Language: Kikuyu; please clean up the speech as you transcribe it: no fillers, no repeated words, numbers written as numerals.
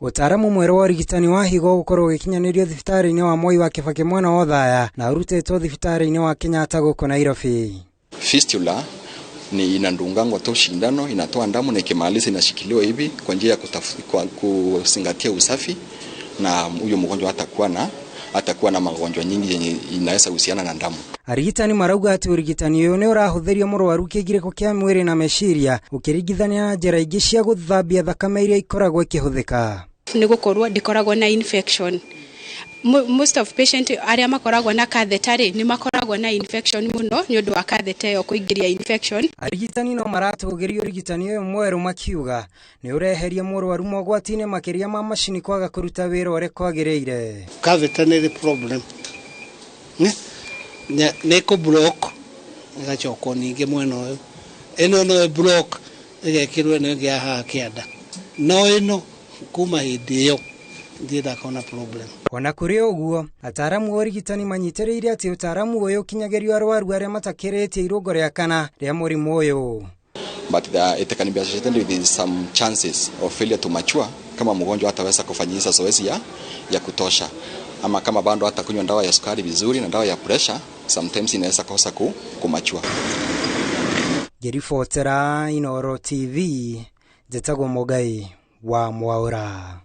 Ũtaaramu mwerũ wa ũrigitani wa higo ũgũkorwo ũgĩkinyanĩrio thibitarĩ-inĩ wa Mwai wa Kibaki mwena wa Othaya na ũrutĩtwo thibitarĩ-inĩ wa Kenyatta gũkũ Nairobi. Fistula ni inadungangwa tu shindano, inatoa damu na ikimaliza inashikiliwa hivi kwa njia ya kwa kuzingatia usafi, na huyo mgonjwa hatakuwa na magonjwa nyingi yenye inaweza husiana na damu. Arigitani marauga atĩ ũrigitani ũyũ nĩ ũrahũthĩria mũrwaru kĩgirĩko kĩa mwĩrĩ na meciria ũkĩringithania na njĩra ingĩ cia gũthambia thakame iria ikoragwo ikĩhũthĩka. Nĩ gũkorwo ndĩkoragwo na infection. Most of patient arĩa makoragwo na catheter rĩ, nĩ makoragwo na infection mũno nĩ ũndũ wa catheter ĩyo kũingĩria infection. Arigitani no maratũgĩria ũrigitani ũyũ mwerũ makiuga nĩ ũreheria mũrwaru mogwati-inĩ makĩria ma macini kwaga kũruta wĩra ũrĩa kwagĩrĩire. Catheter nĩ ĩrĩ problem, nĩ kũ block ĩgacokwo ningĩ mwena ũyũ, ĩno no ĩ block ĩgekĩrwo ĩno ĩngĩ ya haha kĩanda, no ĩno kuma hĩndĩ ĩyo ndirĩ ndakona problem. Ona kũrĩ ũguo, ataaramu a ũrigitani manyitĩrĩire atĩ ũtaaramu ũyũ ũkinyagĩrio arwaru arĩa matakĩrĩtie irũngo rĩa kana rĩa mũrimũ ũyũ. But it can be associated with some chances of failure to mature kama mgonjwa hataweza kufanyisha zoezi ya kutosha, ama kama bado hatakunywa dawa ya sukari vizuri na dawa ya pressure, sometimes inaweza kosa kumature. Ngĩribotera Inooro TV, njĩtagwo Mũgai wa Mwaũra.